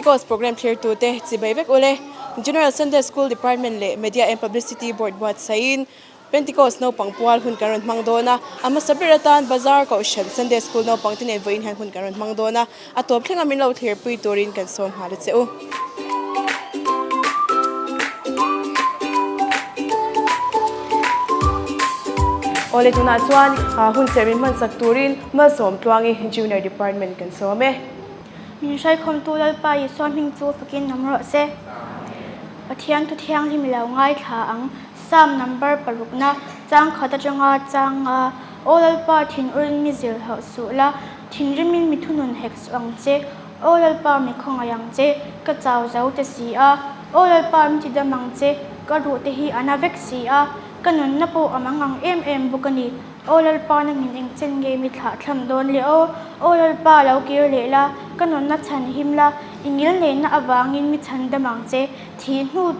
Pentecost program thlirtute chibai vek ule. General Sunday School Department leh Media and Publicity Board buatsaihin Pentecost naupang pual hun kan rawn hmang dawn a. A hmasa ber atan Bazar Kohhran Sunday School naupang te nen vawiin hian hun kan rawn hmang dawn a. A tawp thlenga min lo thlirpui turin kan sawm nghal a che u. Awle tunah chuan hun serh min hmansak turin Malsawm Tluangi Junior Department kan sawm e. Min hruaikhawmtu Lalpa Isua hming chu fakin awm rawh se. Pathian thu thianghlim i lo ngaithla ang. Psalm number parukna chang khat atanga chang a, Aw Lalpa thinur-in mi zir hauh suh la, thinrimin mi thunun hek suh ang che. Aw Lalpa mi khawngaih ang che, ka chau zo te si a. Aw Lalpa mi tidam ang che, ka ruh te hi a na vek si a, ka nunna pawh a mang ang em em bawk a ni. Aw Lalpa na min eng chen nge mi thlah thlam dawn le aw? Aw Lalpa lo kir leh la, ka nunna chhan him la, i ngilneihna avangin mi chhan dam ang che, thih hnu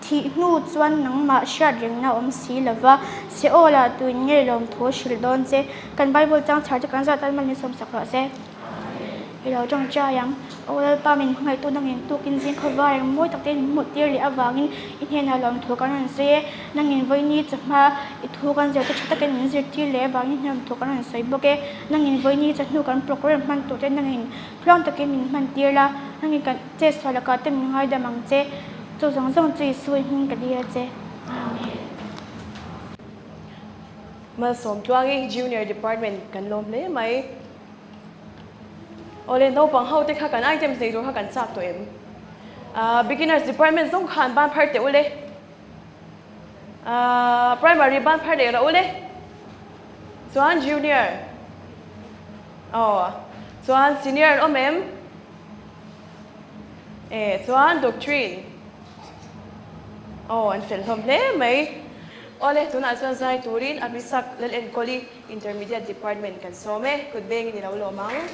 thih hnu chuan nangmah hriat rengna awm si lo va, Seol ah tuin nge lawmthu hrilh dawn che? Kan Bible chang chhar chu kan zah tan mal min sawmsak rawh se. I lo tawngtai ang. Aw Lalpa min hmangaihtu nangin tukin zing khawvar eng mawi tak tein min hmuh tir leh avangin i hnenah lawmthu kan rawn sawi e. Nangin vawiini chawhma i thu kan zir te tha takin min zirtir leh avangin i hnenah lawmthu kan rawn sawi bawk e. Nangin vawiini chawhnu kan program hman tur te nangin tluang takin min hman tir la, nangin kan chetsual lakah te min ngaidam ang che. Chu zawng zawng chu Isua i hming ka dil a che. Amen. Malsawm Tluangi Junior Department kan lawm hle mai. Awle naupang ho te kha kan items nei tur kha kan chak tawh em? Ahh beginners department zawng kha an ban phar teh ule. Ahh primary ban phar leh rawh ule. Chuan junior. Aw chuan senior an awm em? E chuan doctrine. Aw an fel hlawm hle mai. Awle tunah chuan zai turin Abhisak Lalenkawli Intermediate Department kan sawm e, kut bengin i lo lawm ang.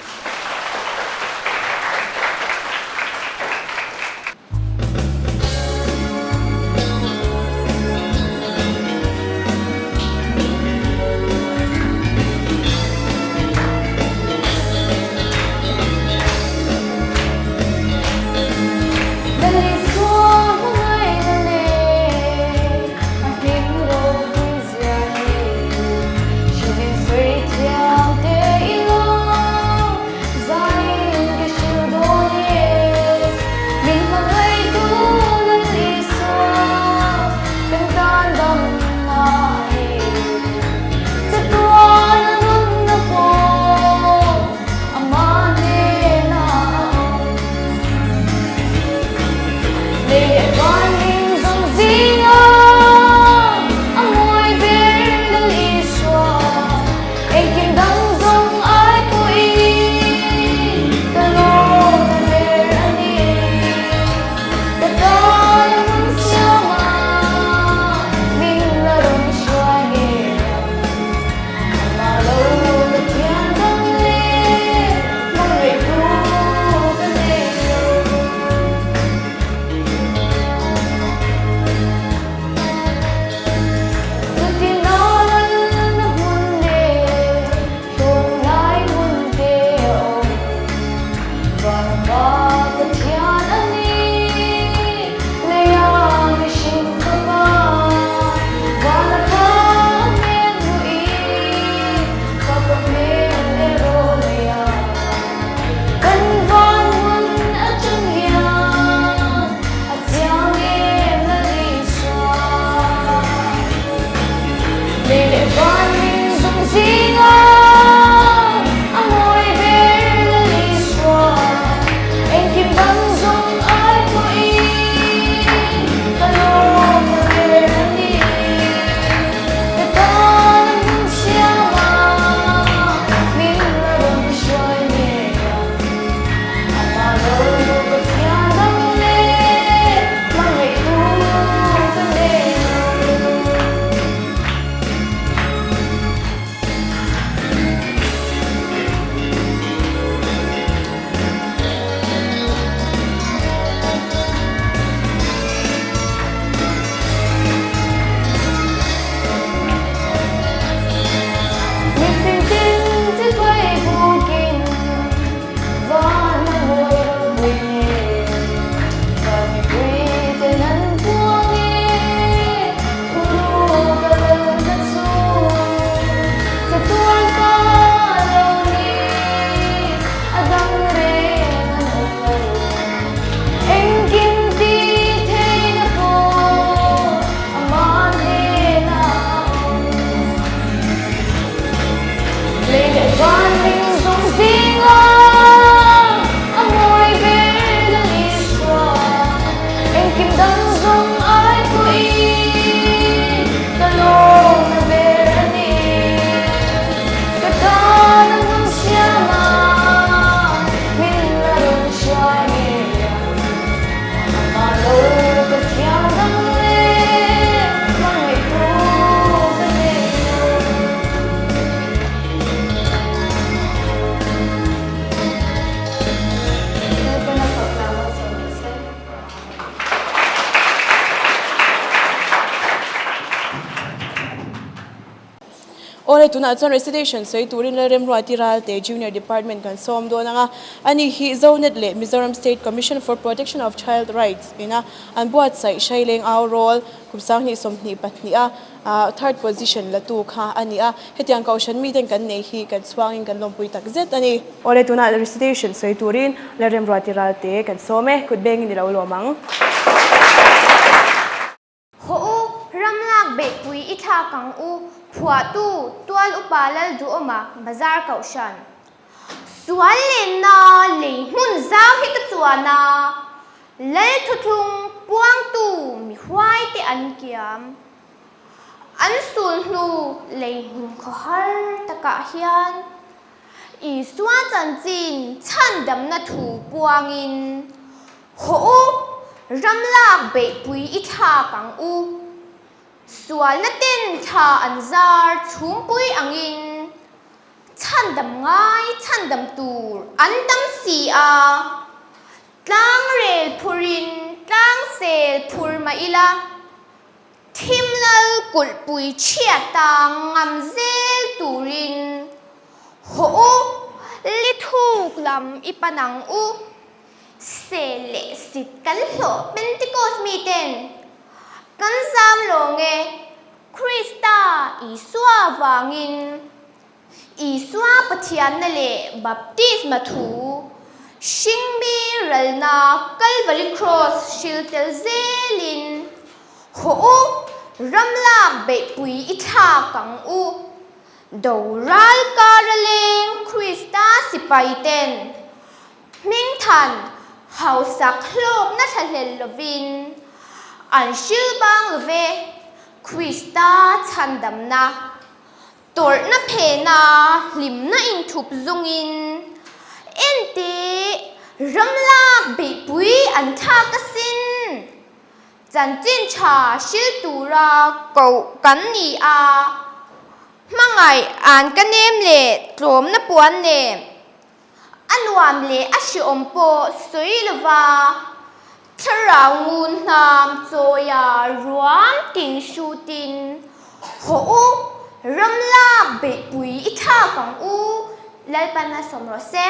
Awle tunah chuan recitation sawi turin Lalremruati Ralte Junior Department kan sawm dawn ang a, ani hi Zonet leh Mizoram State Commission for Protection of Child Rights ina an buatsaih Hraileng Au Rawl kum 2022 a third position la tu kha a ni a, hetiang kohhran miten kan nei hi kan chhuangin kan lawmpui tak zet a ni. Awle tunah recitation sawi turin Lalremruati Ralte kan sawm e, kut bengin i lo lawm ang. Haw u, ram lak beihpui i thlak ang u, phuahtu, Tual Upa Lalduhawma, Bazar Kohhran. Sual lenna lei hmun zau hi ka chuan a, Lal thuthlung puangtu mi huai te an kiam. An sul hnu lei hmun khawhar takah hian Isua chanchin chhandamna thu puangin, Hawh u, ram lak beihpui i thlak ang u. Sualna ten thla an zar chhumpui angin, chhandam ngai chhandam tur an tam si a. Tlang rel phurin tlang sel phur mah ila, Thim lal kulhpui chhiata ngam zel turin hawh u, li thuk lam i pan ang u. Sel leh sit kan hlawh Pentecost miten kan zam lawng e, Krista Isua vangin. Isua Pathianna leh baptisma thu, hringmi ralna Kalvari Cross hril tel zelin, Hawh u, ram lak beihpui i thlak ang u. Do ral kara leng Krista sipai ten hmingthan hausak hlawkna thlahlel lovin an hril bang love Krista chhandamna. Tawrhna phena hlimna inthup zungin enteh ram lak beihpui an thlak asin. Chanchin tha hril tura koh kan ni a, hmangaih an ka nem leh tlawmna puan nen A nuam leh a hreawm pawh sawi lova thlarau ngun hnam chawia ruam tin hrutin haw u, ram lak beihpui i thlak ang u, Lalpan a sawm rawh se.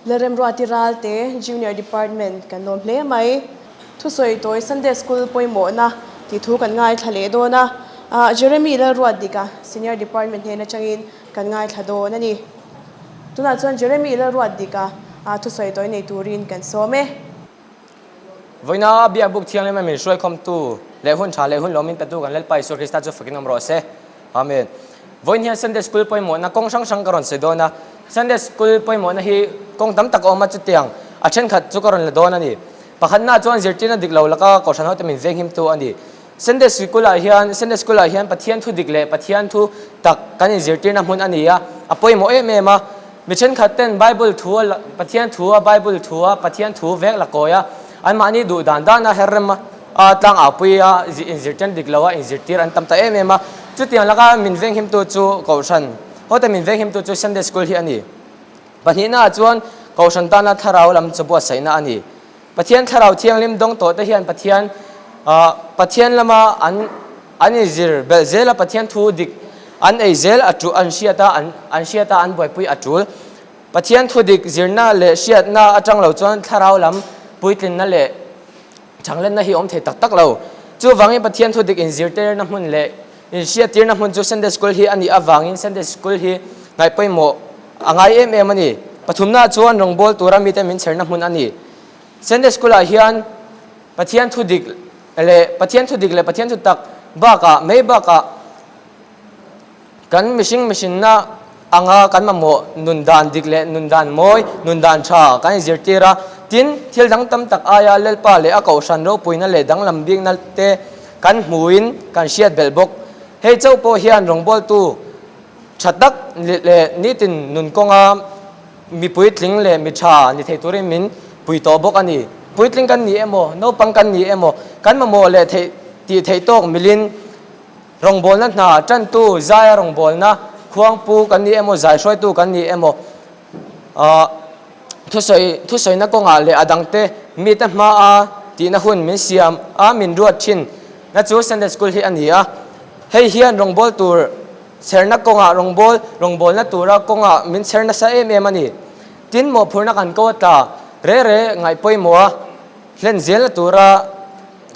Lalremruati Ralte, Junior Department, kan lawm hle mai. Thusawi tawi Sunday School pawimawhna tih thu kan ngaithla leh dawn a, Jeremy Lalruatdika, Senior Department hnen atangin kan ngaithla dawn a ni. Tunah chuan Jeremy Lalruatdika thusawi tawi nei turin kan sawm e. Vawiina Biakbuk Thianghlim a min hruaikhawmtu leh hun tha leh hun lawmin petu kan Lalpa Isua Krista chu fakin awm rawh se. Amen. Vawiin hian Sunday School pawimawhna kawng hrang hrang ka rawn sawi dawn a. Sunday School pawimawhna hi kawng tam tak a awm a chutiang a thenkhat chu ka rawn la dawn a ni. Pakhatna chuan zirtirna dik lo laka Kohhran hote min venghimtu a ni. Sunday School ah hian Sunday School ah hian Pathian thu dik leh Pathian thu tak kan inzirtirna hmun a ni a, a pawimawh em em a. Mi thenkhat ten Bible thu a Pathian thu a Bible thu a Pathian thu vek la kawi a, anmahni duh dan dan a her rem a tlang au pui a inzirtir dik lo a inzirtir an tam ta em em a. Chutiang laka min venghimtu chu Kohhran hote min venghimtu chu Sunday School hi a ni. Pahnihna ah chuan Kohhran tana thlarau lam chu buatsaihna a ni. Pathian thlarau thianghlim dawng tawh te hian Pathian Pathian lama an an inzir belh zel a, Pathian thu dik an ei zel a tul an hriat a an an hriat a an buaipui a tul. Pathian thu dik zirna leh hriatna atang lo chuan thlarau lam puitlinna leh changlenna hi awm thei tak tak lo. Chuvangin Pathian thu dik inzirtirna hmun leh inhriattirna hmun chu Sunday School hi a nih avangin Sunday School hi ngaihpawimawh a ngai em em a ni. Pathumna chuan rawngbâwl tura mite min chherna hmun a ni. Sunday School-ah hian Pathian thu dik leh Pathian thu dik leh Pathian thu tak bakah mai bakah Kan mihring mihrinna anga kan mamawh nun dan dik leh nun dan mawi, nun dan tha kan inzirtir a. Tin, thil dang tam tak aia Lalpa leh a Kohhran ropuina leh danglam bikna te kan hmuin kan hriat belh bawk. Hei chauh pawh hian rawngbawltu tha tak leh nitin nun kawnga mi puitling leh mi tha ni thei turin min pui tawh bawk a ni. Puitling kan ni emaw, naupang kan ni emaw, kan mamawh leh theih tih theih tawk milin, Rawngbawlna hna tantu zaia rawngbawlna khuangpu kan ni emaw, zai hruaitu kan ni emaw, thusawi thusawina kawngah leh a dangte mite hmaa. tihna hun min siam a min ruat thin na chu Sunday School hi a ni a. Hei hian rawngbâwl tur chherna kawngah rawngbâwl rawngbâwlna tura kawngah min chher nasa em em a ni. Tin, mawhphurhna kan ko a tla re re ngaih pawimawh a, hlen zelna tura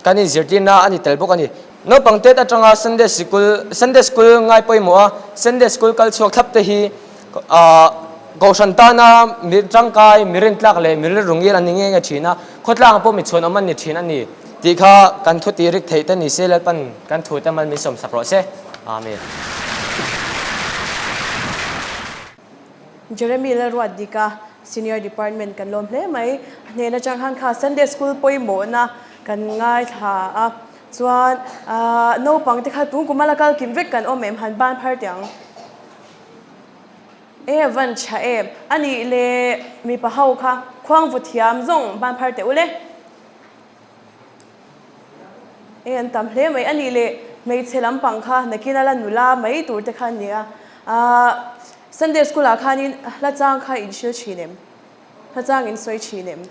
kan inzirtirna a ni tel bawk a ni. Naupang tet atanga Sunday sikul Sunday School ngai pawimawh a, Sunday School kal chhuak thlap te hi Kohhran tana mi tangkai, mi rintlak leh mi rilru ngil an ni nge nge thin a, khawtlangah pawh mi chhuanawm an ni thin a ni tih kha kan thu tih rik theih te ni se Lalpan kan thu te mal min sawmsak rawh se. Amen. Jeremy Lalruatdika, Senior Department kan lawm hle mai. A hnen atang khan kha Sunday School pawimawhna kan ngaithla a, chuan naupang te kha tun kum a la kal kim vek kan awm em han ban phar teh ang. E van tha em, a nih le mipa ho kha khuangvu thiam zawng ban phar teh u le. E an tam hle mai, a nih le hmeichhe lampang kha nakin a la nula mai tur te kha a nia. Ahh Sunday school ah khanin hla chang kha in hril thin em? Hla chang in sawi thin em?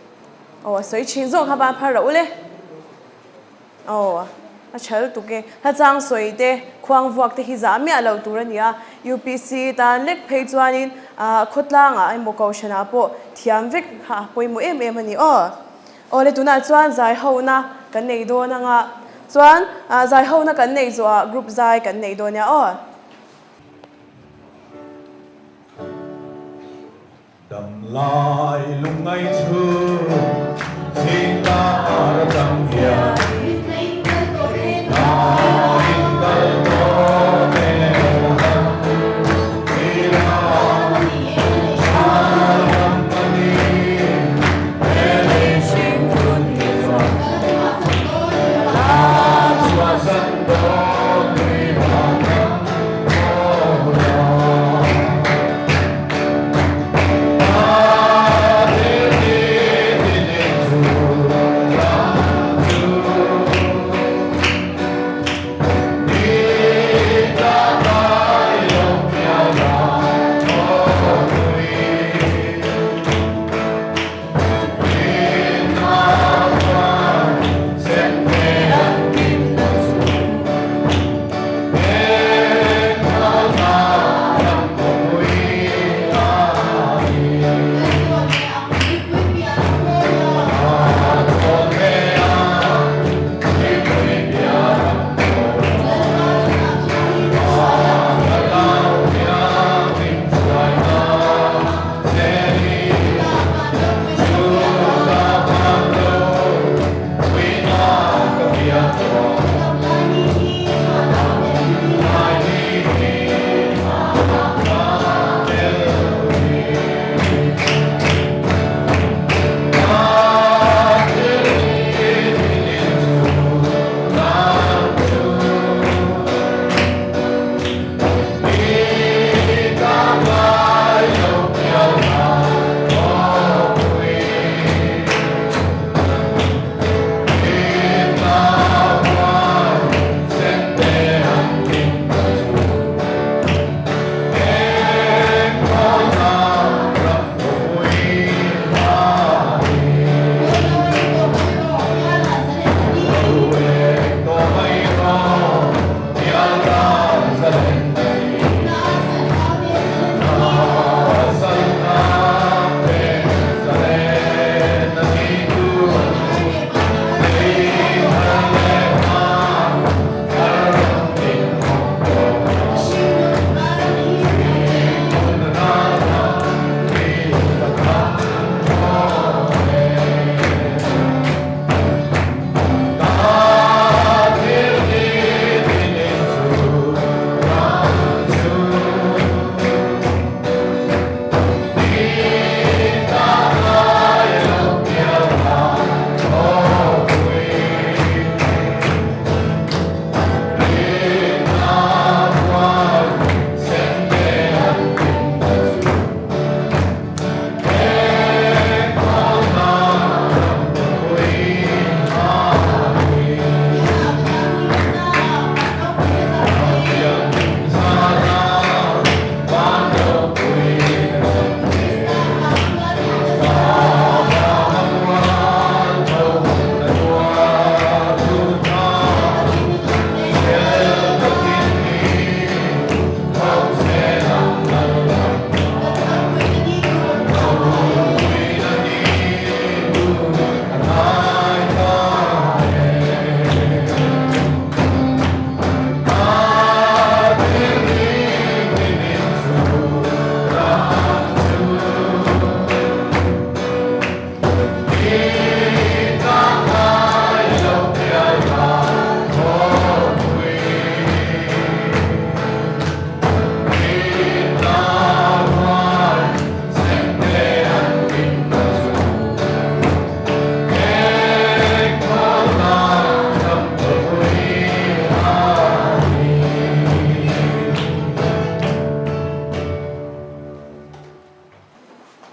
Aw a sawi thin zawng kha ban phar rauh u le. Aw, a tha lutuk e. Hla chang sawi te, khuang vuak te hi zah miah lo tur a ni a. UPC tan lek phei chuanin khawtlangah emaw kohhranah pawh thiam vek kha a pawimawh em em a ni aw. Aw le tunah chuan zai hona kan nei dawn anga chuan zai hona kan neih zawhah group zai kan nei dawn nia aw. Damlai lungngai chu zing kar atang hian Rinnain kal tawh em lam Ila Thalam a ni He lei hring hun hi chuan La chhuahsan dawn nui vang lam aw la.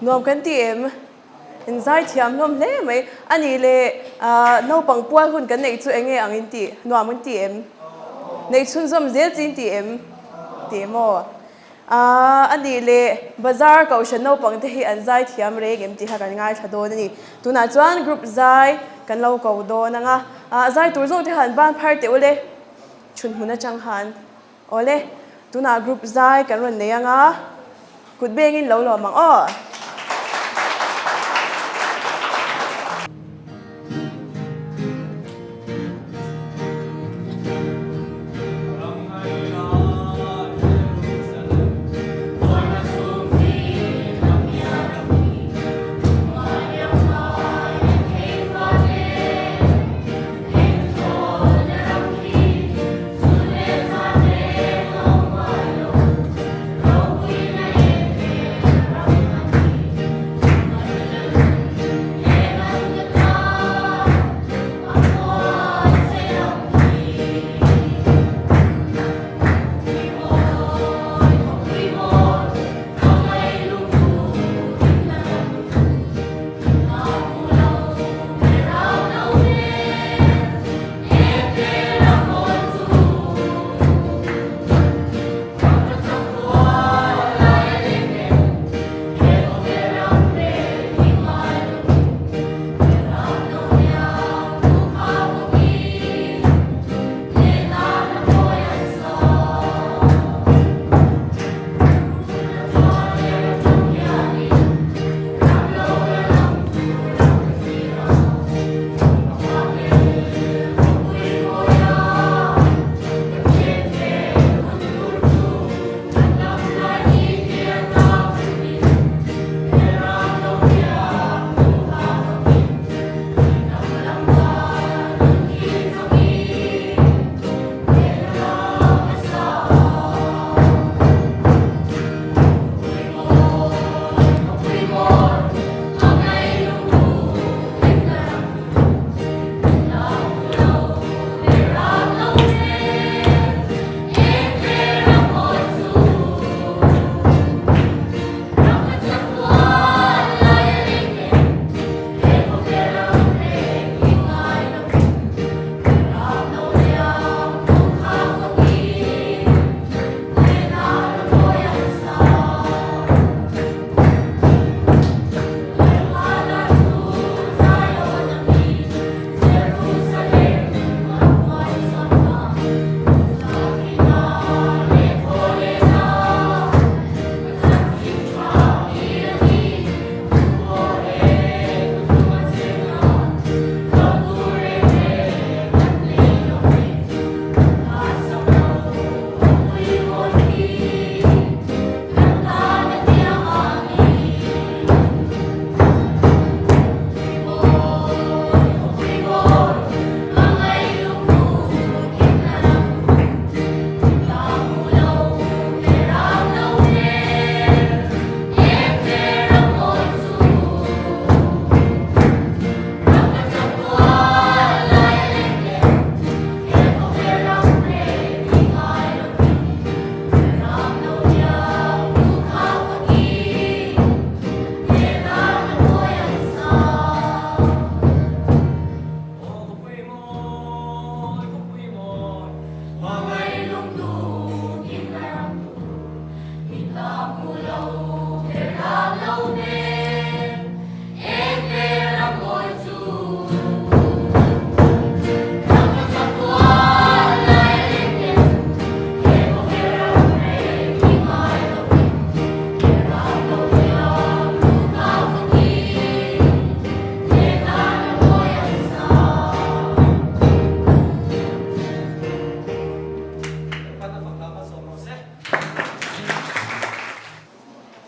Nuam kan ti em? In zai thiam hlawm hle mai. A nih leh naupang pual hun kan neih chu eng nge ang in ti? Nuam an ti em? Neih chhunzawm zel chi in ti em? Ti em aw? A nih leh bazar kohhran naupang te hi an zai thiam reng em tih kha kan ngaithla dawn a ni. Tunah chuan group zai kan lo ko dawn ang a, zai tur zawk te kha an ban phar teh ule chhun hmun atang khan. Awle, tunah group zai kan rawn nei ang a, kut bengin lo lawm ang aw.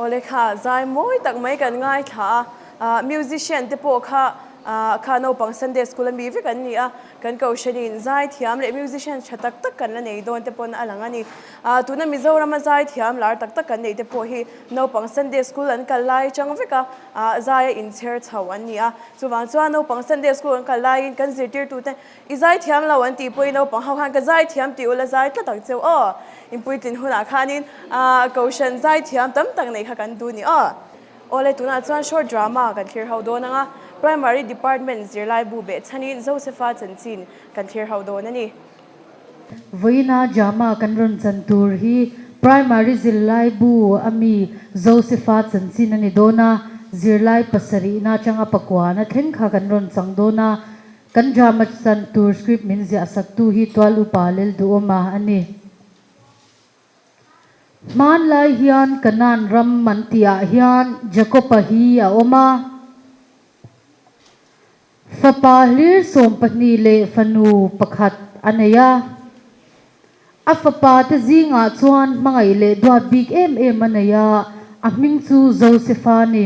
Awle kha zai mawi tak mai kan ngaithla a, musician te pawh kha. Ah kha naupang Sunday school a mi vek an ni a, kan kohhranin zaithiam leh musician tha tak tak kan la nei dawn te pawn a lang a ni. Ah tuna Mizorama zaithiam lar tak tak kan neih te pawh hi naupang Sunday school an kal lai chang vek a, ah zai a inchher chho an ni a. Chuvang chuan naupang Sunday school an kal laiin kan zirtirtute I zaithiam lo an tih pawhin naupang ho khan ka zaithiam tih ula zai tlat ang cheu aw. Inpuitlin hunah khanin ah kohhran zaithiam tam tak nei kha kan duh ni aw. Awle tunah chuan short drama kan thlir ho dawn ang a, Primary Department zirlai bu beh chhanin Josepha chanchin kan thlir ho dawn a ni. Vawiina drama kan rawn chan tur hi Primary zirlai bu a mi Josepha chanchin a ni dawn a, zirlai pasarihna atanga pakuana thleng kha kan rawn chang dawn a, kan drama chan tur script min ziah saktu hi Tual Upa Lelduhawma a ni. Hmanlai hian Kanaan ram an tihah hian Jakob-a hi a awm a. Fapa hlir 12 leh fanu pakhat a nei a. A fapa te zingah chuan hmangaih leh duat bik em em a nei a, a hming chu Josefa a ni.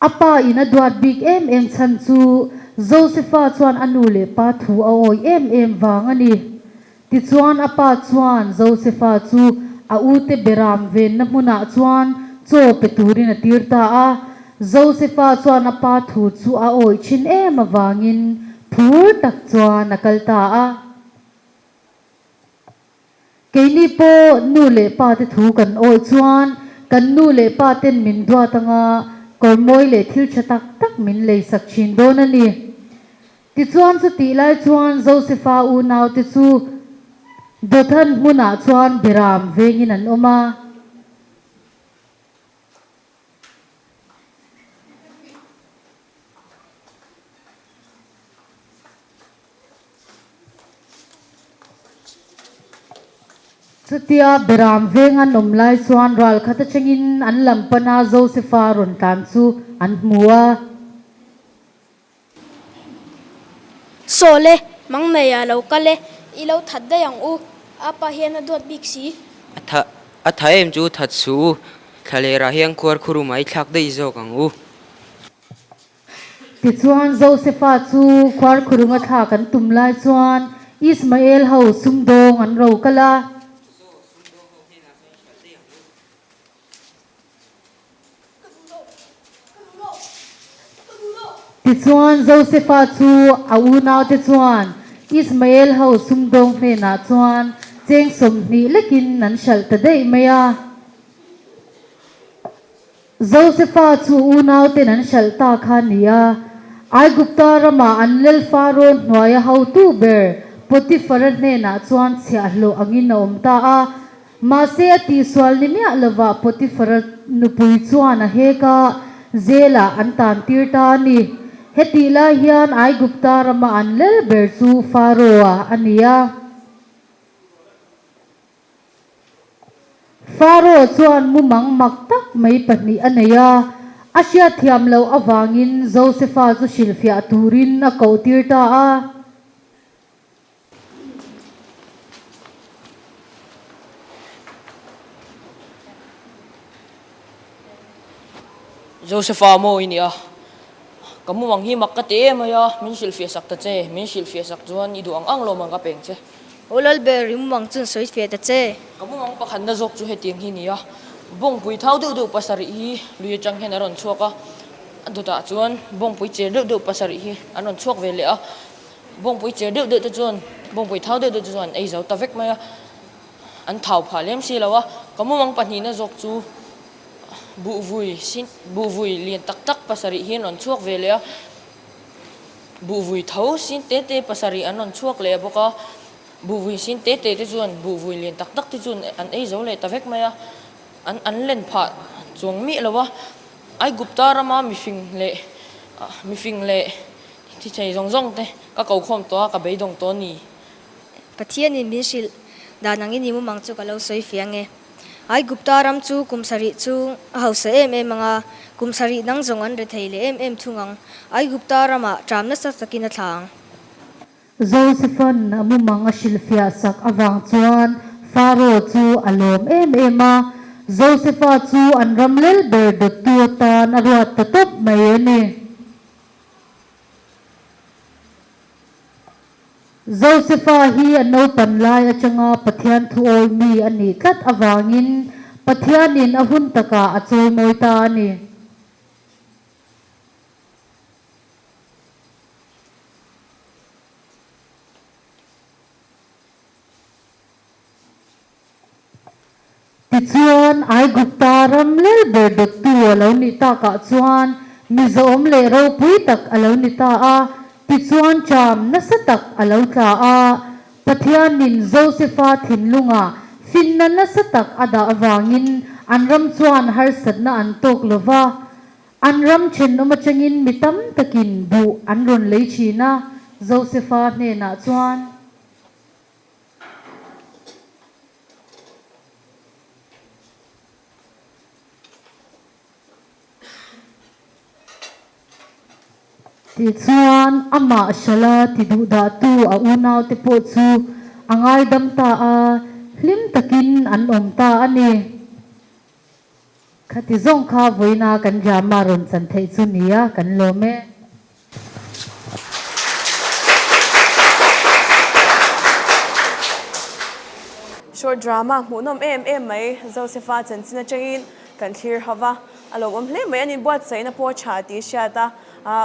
A pa in a duat bik em em chhan chu Josefa chuan a nu leh pa thu a awi em em vang a ni. Tichuan a pa chuan Josefa chu a ute beram venna hmunah chuan chaw pe turin a tir ta a. Josefa chuan a pa thu chu a awi thin em avangin phur tak chuan a kal ta a. Keini pawh nu leh pa te thu kan awih chuan kan nu leh pa ten min duat anga kawr mawi leh thil tha tak tak min lei sak thin dawn a ni. Tichuan chutih lai chuan Josefa unau te chu Dothan hmunah chuan beram vengin an awm a. Chutia Beram veng an awm lai chuan ral khat atangin an lam pana Josefa rawn tlan chu an hmu a. Saw le, mang nei a lo kal e, i lo that daih ang u, a pa hian a duat bik si. A tha, a tha em chu that suh u, thlalerah hian khuar khuru mai thlak daih zawk ang u. Tichuan Josefa chu khuar khurunga thlak an tum lai chuan Ismael ho sumdawng an ro kal a. Tichuan, Josefa chu a unaute chuan Ismael ho sumdawng hnenah chuan cheng 20 lekin an hralh ta daih mai a. Josefa chu unauten an hralh ta kha a ni a, Aigupta rama an lal Farawn hnuaia hotu ber Potifara hnenah chuan chhiahhlawh angin a awm ta a. Mahse a tihsual ni miah lovah Potifara nupui chuan a hek a, jail-ah an tan tir ta a ni. Hetih lai hian Aigupta rama an lel ber chu Pharaoh-a a ni a. Pharaoh chuan mumang mak tak mai pahnih a nei a, a hriatthiam loh avangin Josefa chu hrilhfiah turin a kohtir ta a. Josepha maw i nia, ka mumang hi mak ka ti em mai a, min hrilhfiah sak ta che, min hrilhfiah sak chuan i duh ang ang lawm ang ka peng che. Aw Lalber, i mumang chu sawi fiah ta che. Ka mumang pakhatna zawk chu hetiang hi nia, bawngpui thau deuh deuh pasarih hi lui atang hian a rawn chhuak a, a dawtah chuan bawngpui cher deuh deuh pasarih hi an rawn chhuak ve leh a, Bawngpui cher deuh deuh te chuan bawngpui thau deuh deuh te chuan an ei zo ta vek mai a, an thau phah lem si lo a, ka mumang pahnihna zawk chu buhvui sin buhvui lian tak tak pasarih hi an rawn chhuak ve leh a, buhvui tho sin te te pasarih an rawn chhuak leh bawk a, buhvui sin te te te chuan buhvui lian tak tak te chuan an ei zo leh ta vek mai a, an an len phah chuang miah lo a, Aigupta rama mifing leh mifing leh Thi thei zawng zawng te ka ko khawm tawh a, ka beidawng tawh a ni. Pathianin min hrilh dan angin i mumang chu ka lo sawi fiang e. Aigupta ram chu kum sarih chu a hausa em em ang a, kum sarih dang zawng an rethei leh em em thung ang. Aigupta ramah ṭam nasa takin a thla ang. Josepha'n a mumang a hrilhfiah sak avang chuan Pharaoh chu a lawm em em a. Josefa chu an ram lel ber dawttu atan a ruat ta tawp mai a ni. Josefa hi a naupan lai atanga Pathian thuawi mi a nih tlat avangin Pathianin a hun takah a chawimawi ta a ni. Tichuan, Aigupta ram lel ber dawttu a lo nih takah chuan mizawm leh ropui tak a lo ni ta a, tichuan ṭam nasa tak a lo tla a. Pathianin Josefa thinlungah finna nasa tak a dah avangin an ram chuan harsatna an tawk lo va, an ram ṭhenawm aṭangin mi tam takin buh an rawn lei ṭhin a, Josefa hnenah chuan. Tichuan, amah hrala ti duhdahtu a unaute pawh chu a ngaidam ta a, hlim takin an awm ta a ni. Khati zawng kha vawiina kan drama rawn chan theih chu nia kan lawm e. Short drama hmuhnawm em em mai Josepha chanchin atangin kan thlir ho va, a lawmawm hle mai. An inbuatsaihna pawh a tha tih hriat a,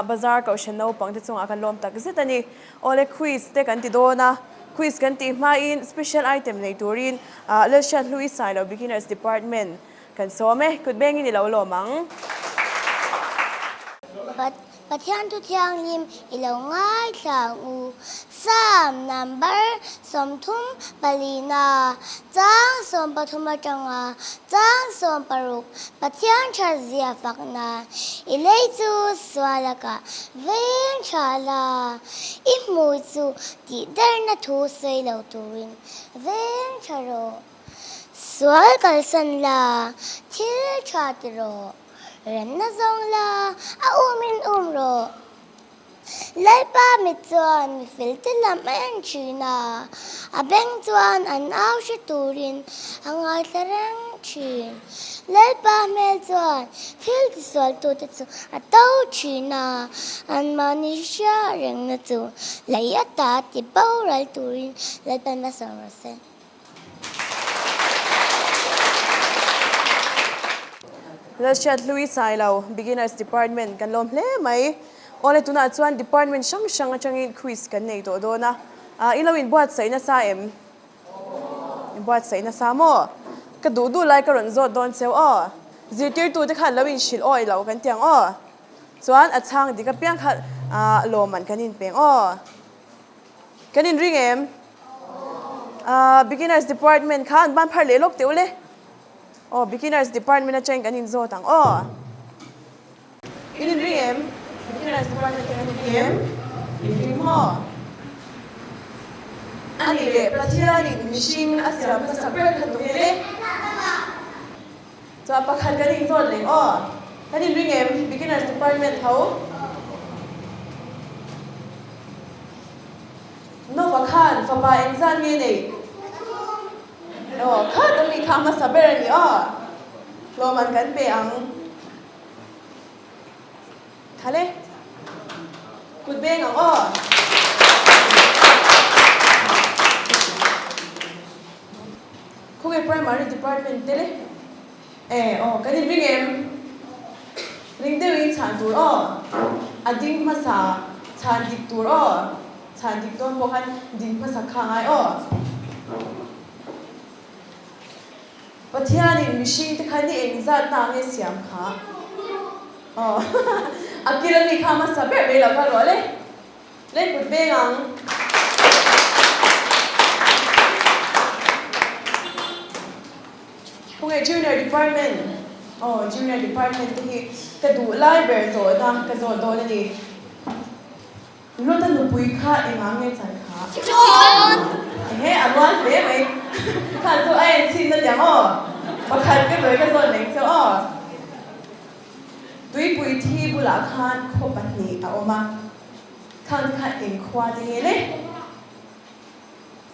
bazar kohhran naupang te chungah kan lawm tak zet a ni. Awle quiz te kan ti dawn a, quiz kan tih hmain special item nei turin Lalhriat Hlui Sailo Beginners Department Kan sawm e, kut bengin i lo lawm ang. Pathian thu thianghlim i lo ngaithla ang u. Psalm number 30 palina, chang 13 atanga chang 16, Pathian tha zia fak nan i lei chu sual lakah veng tha la, i hmui chu tihderna thu sawi lo turin veng tha rawh. Sual kalsan la, thil tha ti rawh. Remna zawng la, a umin um rawh. Lalpa mit chuan mi felte lam a en thin a, a beng chuan an au hre turin a ngaithla reng thin. Lalpa hmel chuan thil tisualtute chu a to thin a, anmahni hria rengna chu lei ata ti boral turin Lalpan a sawm rawh se. Lalhriat Hlui Sailo, Beginners Department kan lawm hle mai. Awle tunah chuan department hrang hrang atangin quiz kan nei tawh dawn a. I lo inbuatsaih nasa em? Inbuatsaih nasa maw? Ka duh duh lai ka rawn zawt dawn cheu aw. Zirtirtute khan lo inhrilh awi lo kan ti ang aw. Chuan a chhang dik apiang kha lawmman kan inpeng aw. Kan inring em? Ahh beginners department kha an ban phar leh lawk teh ule. Aw beginners department atangin kan inzawt ang aw. In inring em? Beginners department te kan inring em? Inring maw? A nih leh Pathianin mihring a siam hmasa ber kha tunge le? Chuan pakhat kan inzawt leh aw. Kan inring em? Beginners department ho. Nova khan fapa engzat nge nei? Aw, khat a mi kha hmasa ber a ni aw. Hlawm an kan pe ang. Thale. Kut beng ang aw. Khawnge primary department te le? E aw kan inring em? Ring deuhin chhan tur aw. A ding hmasa chhan dik tur aw. Chhan dik dawn pawh khan ding hmasa kha ngai aw. Pathianin mihring te kha ni engzat na nge siam kha? Aw a kil ami kha hmasa ber mai lo kha rawh le. Lei kut veng ang. Khawnge Junior Department? Aw, Junior Department te hi ka duh lai ber zawhna ka zawh dawn a ni. Lota nupui kha engah nge chan kha? Ehe, a rual hle mai. Kha chu a enchhin na tiang aw. Pakhat ka nawi ka zawt leng cheu aw. Tuipui thi bulah khan khaw pahnih a awm a. Khang te kha eng khua te nge le?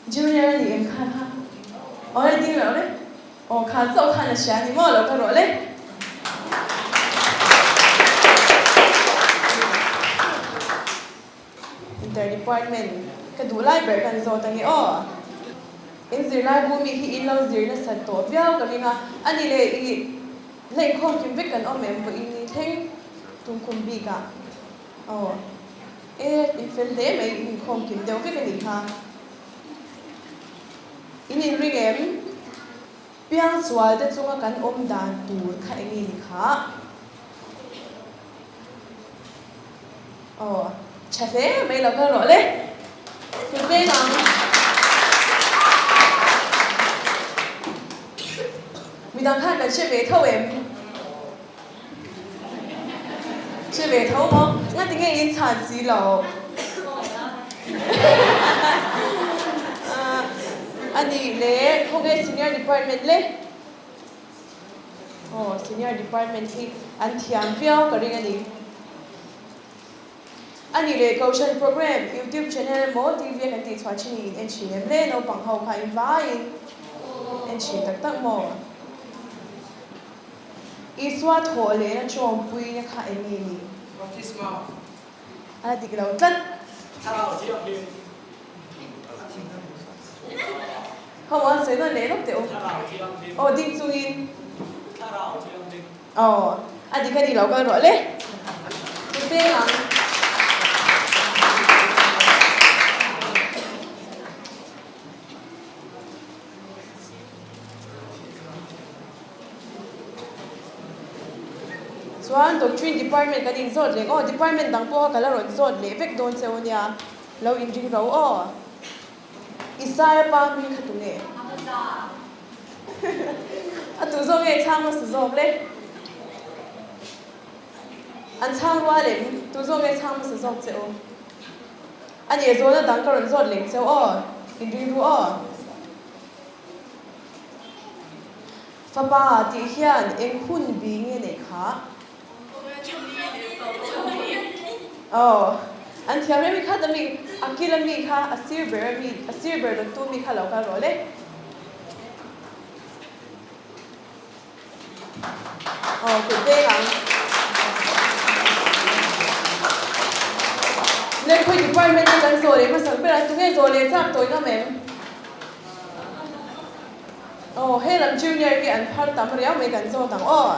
Junior a ni em kha kha? Aw le ding reuh le. Aw kha chauh khan a hria a ni maw lo ka rawh le. Inter department ka duh lai ber kan zawt ange aw. In zirlai bu mi hi in lo zir nasat tawh viau ka ring a, a ni leh i la inkhawm kim vek kan awm em vawiin ni thleng tumkhum bik ah aw e in fel hle mai in inkhawm kim deuh vek a nih kha. In inring em? Piangsual te chunga kan awm dan tur kha eng nge ni khah? Aw, tha hle mai lo kal rawh le. Tut veng ang. Midang khan kan hre ve tho em? Hre ve tho maw? Ngati nge in chhan si lo? A nih le, khawnge senior department le? Aw, senior department hi an thiam viau ka ring a ni. A nih leh Kohhran program, YouTube channel emaw TV a kan tih chhuah thin hi in en thin em le? Naupang ho kha in vaiin en thin tak tak maw? Isua thawh lehna tawmpuina kha eng nge ni? Baptisma. A la dik lo tlat. Thlarau Thianghlim. Ho an sawi nawn leh lawk teh u. Thlarau Thianghlim. Aw ding chungin. Thlarau Thianghlim. Aw a dik a ni lo kal rawh le. Tute ang. Chuan Doctrine Department kan inzawt leh aw, Department dang pawha ka la rawn zawt leh vek dawn che u nia, lo inring ro aw. Isaiah pa hming kha tunge? A tu zawk nge chhang hmasa zawk le? An chhang rual em? Tu zawk nge chhang hmasa zawk che u? A nih zawhna dang ka rawn zawt leh che u aw, inring ru aw. Fapa tih hian eng hun bi nge neih kha? Aw, an thiam reng mi khat a mi, a kil a mi kha, a sir ber a mi, a sir ber dawttu mi kha lo kal rawh le. Aw, kut veng ang. Lehkhawi department a kan zawh leh hmasak ber a, tunge zawh leh chak tawi ngam em? Aw, hei lam junior hi an phar tam riau mai kan zawt ang aw.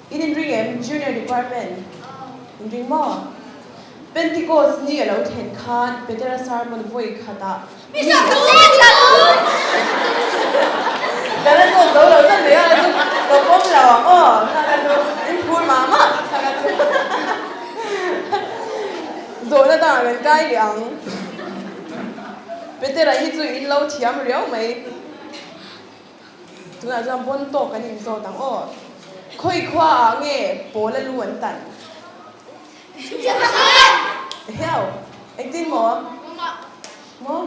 In inring em? Junior department inring maw? Pentecost ni a lo thlen khan Petera sermon vawi khatah mi Ka la zawt zo lo zan mai a, chu ka pawm lo ang aw, kha ka chu in phur mah mah kha ka chu zawhna dangah kan kai leh ang. Petera hi chu in lo thiam riau mai. Tunah chuan bawn tawk kan inzawt ang aw. Khawi khua ah nge pawl a lu an tan? Eheu, engtin maw? Maw?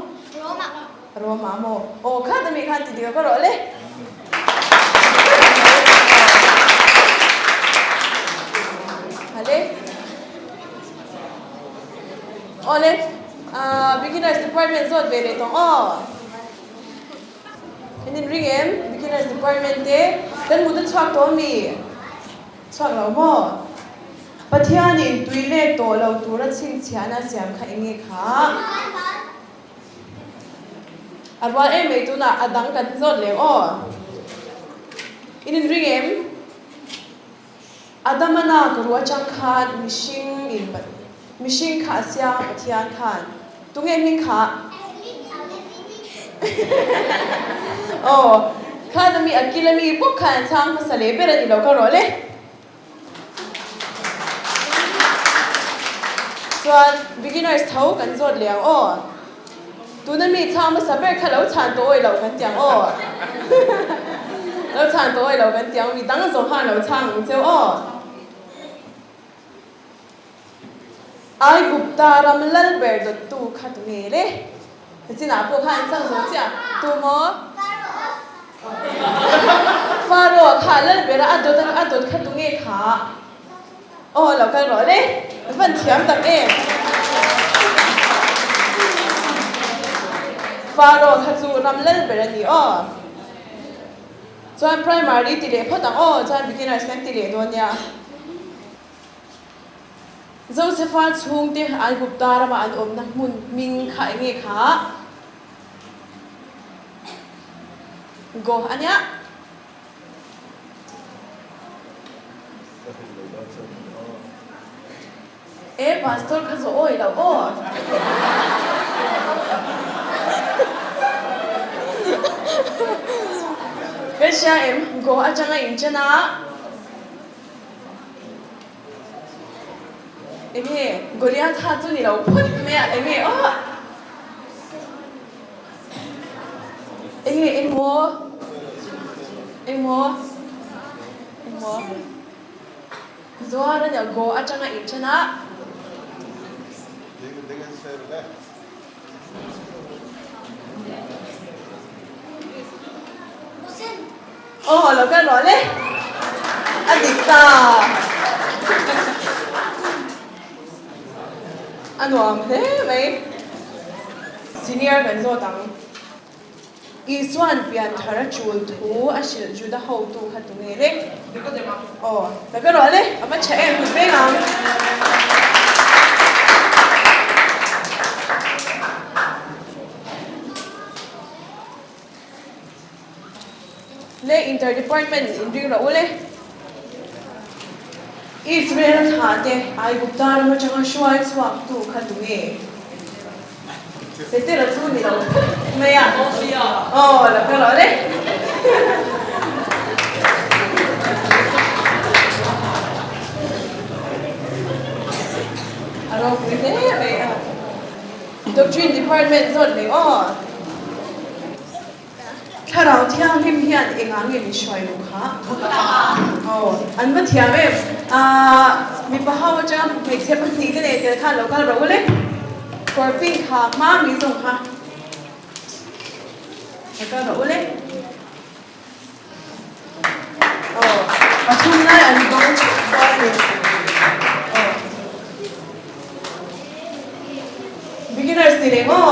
Roma maw? Aw khat ami khan ti dik ka rawh le. Hale. Aw le, beginners department zawt ve leh tawng aw. Kan inring em? Beginners department te kan mut a chhuak tawh ami? Chhuak lo maw? Pathianin tui let tawh lo tura chhinchhiahna a siam kha eng nge kha? A rual em mai tunah a dang kan zawt leh aw. In inring em? Adama nak ruah atang khan mihring in mihring kha a siam a Pathian khan tunge hming kha aw khan ami a kil ami bawk khan a chhang hmasa leh ber a ni lo ka rawh le chuan beginners tho kan zawt leh ang aw tuna mi chhang hmasa ber kha lo chhan tawh awih loh kan ti ang aw lo chhan tawh awih loh kan ti ang mi dang zawng khan lo chhang ang cheu aw. Aigupta ram lal ber dawttu kha tu nge le? Nichinah pawh khan an chang zawh chiah tu maw? Pharaoh kha lal bera a dawt a dawt kha tu nge kha? Aw lo kal rawh le, an van thiam tak em? Pharaoh kha chu ram lal ber a ni aw. Chuan primary ti leh phawt ang aw, chuan beginners kan ti leh dawn nia. Josepha chhungte Aigupta rama an awmna hmun hming kha eng nge kha? Go a nia. E pastor kha zawh awi lo aw. Ka hria em go atanga in chen a. Enge Goliatha chu ni lo phawt mai a enge aw. Enge engmaw engmaw engmaw. Zuar a nia Goa atanga inthen a. Aw lo kal rawh le. A dik ta. A nuam hle mai. Senior kan zawt ang. Isua'n pian thar a chul thu a hrilh Juda hotu kha tu nge le? Aw, la ka ruah le, a va tha em, kut veng ang. Le inter department in ring rawh u le. Israel thla te Aigupta ram atanga hruai chhuak tu kha tu nge? Petera chu ni lo phawt mai a. Aw, lo ka rawh le. A ropui hle mai a. Doctrine Department zawt leh aw. Thlarau Thianghlim hian engah nge min hruai lo kha? Aw, an va thiam em? Aaa, mipa ho atanga hmeichhe pahnih te nei tel khan lo kal rawh u le. Kawr pink ha hma mi zawng kha lo kal rawh u le. Aw, pathum lai an bo dawn a ni. Aw. Beginners ti reng aw.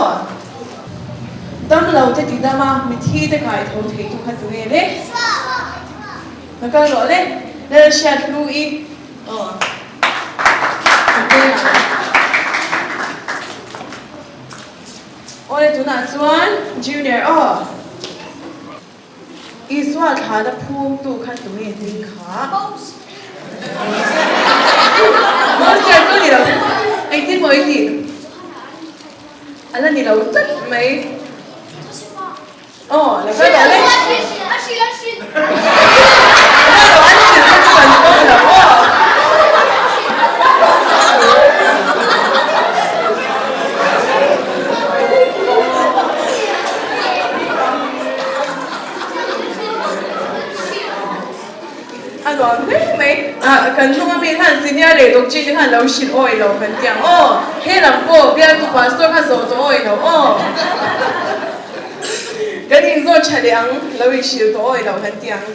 Dam lo te ti dam a, mithi te kai tho thei tu kha tu nge le? Ka kal rawh le, Lal hriat hlu i. Aw. Ka veng ang. Awle tunah chuan Junior aw. Isua thlana phumtu kha tunge hming kha? Monster chu ni lo. Engtin maw i tih? A la ni lo tlat mai. Aw, la kal rawh le. La rawh an hrilh kha chu kan pawm lo aw. A nuam hle mai. Ah, kan hnung ami khan senior leh doctrine te khan lo hrilh awi lo kan ti ang aw. He lam pawh bialtu pastor kha zawh tawh awi lo aw. Kan inzawt tha leh ang, lo inhrilh tawh awi lo kan ti ang.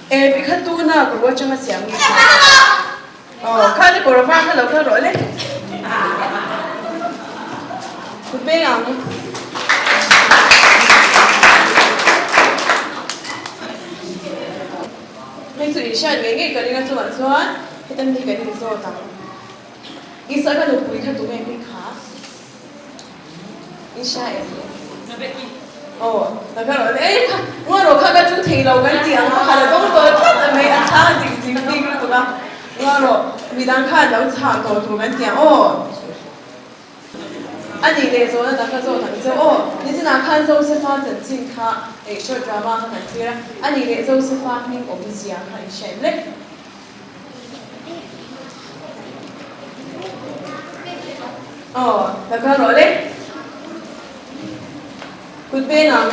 E, pikhat tuna ka rual changa siam nge kha. Aw, kha ni kawr var kha lo kal rawh le. Kut beng ang. Hei chu inhriat ngei ngei ka ring a chungah chuan heta mi hi kan inzawt ang. Isaka nupui kha tunge hming kha? I hria em? Aw, ka ka rawh le kha, ngaw rawh kha ka chu thei lo kan ti ang pakhat a dawng tawh tlat a mai, a chhang dik zing bik lutuk a, ngaw rawh midang khan lo chhang tawh tur kan ti ang aw. A nih leh zawhna dang ka zawt ang che aw, nichinah khan Josepha chanchin kha eh short drama kha kan thlir a, a nih leh Josepha hming awmzia kha i hria em le? Aw, la kal rawh le. Kut beng ang.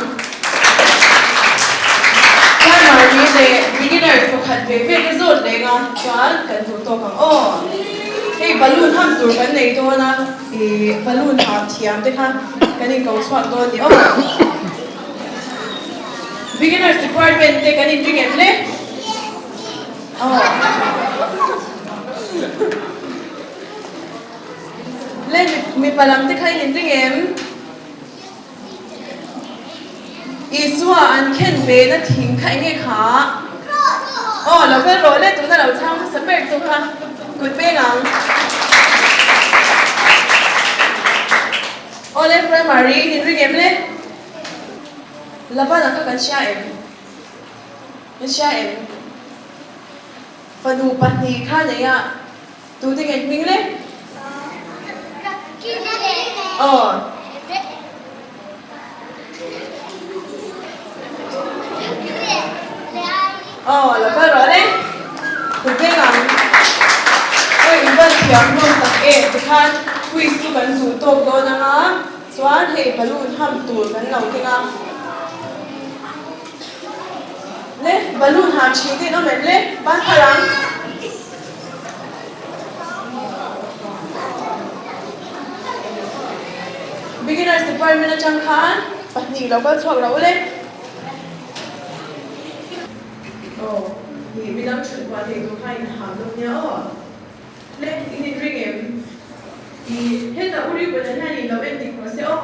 Primary leh beginners pakhat ve ve te zawt leng a, chuan kan duh tawk ang aw. Hei balloon ham tur kan nei dawn a, ih balloon ha thiam te kha kan inko chhuak dawn ni aw. Beginners department te kan inring em le? Le mipa lam te kha in inring em? Isua an khen ve na thing kha enge kha? Aw, lo kal rawh le, tuna lo chhang hmasa ber chu kha kut peng ang. Aw le, primary in ring em le? Labana kha kan hria em? Kan hria em? Fanu pahnih kha nei a, tute nge hming le? Aw. Aw, lo kal rawh le. Kut veng ang. Awi, in van thiam hlawm tak em tikhan quiz chu kan duh tawk dawn ang a, chuan hei balloon ham tur kan lo keng a. Le, balloon ham thin te in awm em le? Ban phar ang. Beginners department atang khan pahnih lo kal chhuak lo le. Aw, ih midang thut huah thei tur kha in ham dawn nia aw. Le, in inring em? Ih, hetah u Reuben-a hian in lo en dik rawh se aw.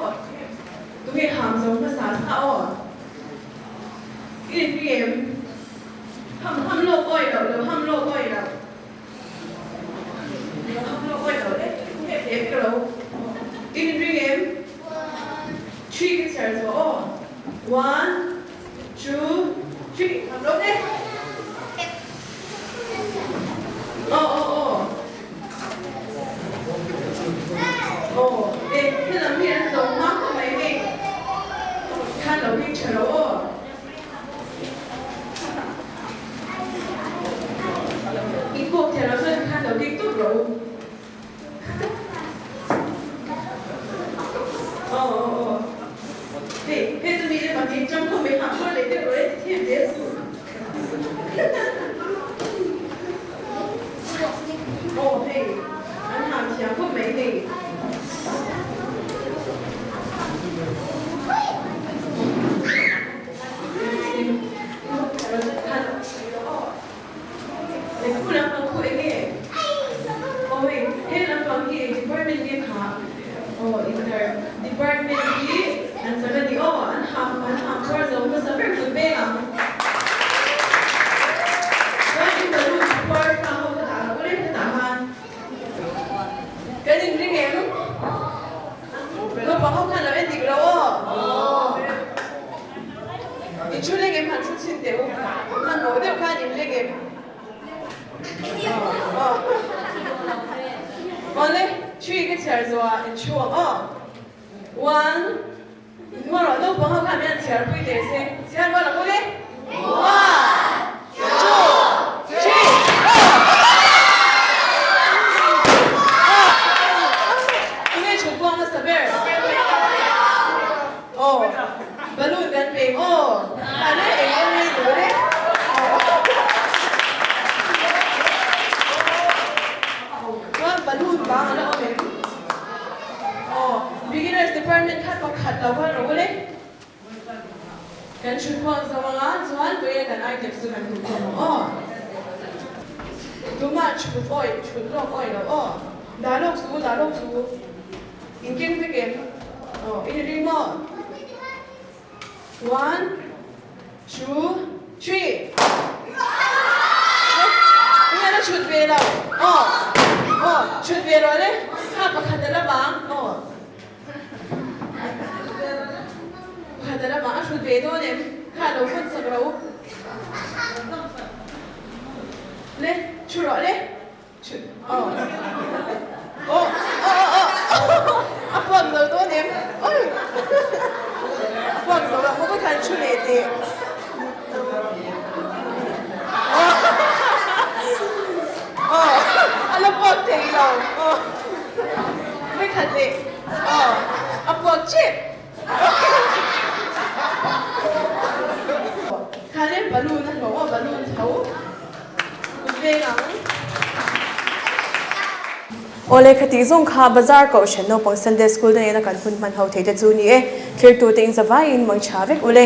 Tunge ham zo hmasa sa aw? In inring em? Ham ham lawk awi loh, lo ham lawk awi loh. Lo ham lawk awi loh le, hep hep ka lo. In inring em? Three ka chhiar zawh aw. One, two, three, ham lawk e. Aw aw aw. Aw, e, helam hi an zo hma khawp mai hei. Khan lo hming tha lo aw. I pawk thei lo chuan khan lo kik tawp rawh u. Aw aw aw. Hei, hei chu mite pahnih tang khawm mai hah kual leh deuh rawh e, thiam zel suh. Aw hei, an hah thiam khawp mai hei. Kan inring em? Naupang ho khan lo en dik lo aw. I thu leng em han thu chhin teh u. Hmanhmawh deuh khan in leng em? Aw. Awle, three ka chhiar zawh ah in thu ang aw. One, hma rawh naupang ho khan min han chhiar pui teh se. Chhiar rual ang ule. One, two, three, aw! Tunge chhut buang hmasa ber? Aw, balloon kan peng aw. A le eng awm nge tur e. Chuan balloon bang a la awm em? Aw, beginners department khan pakhat lo khan rawh ule. Kan chhut huang zo anga chuan vawiin kan items chu kan duh khawm ang aw. Tumah chhut awih, chhut lawk awih lo aw. Dah lawk su, dah lawk su. In keng vek em? Aw, i ring maw? One, two, three. Tunge la chhut ve lo? Aw, aw, chhut ve rawh le. Kha pakhat a la vang. Aw. Pakhat a la vang. A chhut ve dawn em? Kha lo hawn sak ro. Le, chhu rawh le. Aw aw aw aw a puak zo dawn em oi a puak zo lo maw khan thu leh teh aw a la puak thei lo aw vawikhat leh aw a puak tep Kha le balloon a hlawh aw balloon tho kut veng ang. Awle khatih zawng kha bazar kohhran naupang Sunday school te nena kan hun hman ho thei te chu ni e. Thirtute in zavaiin mangtha vek ule.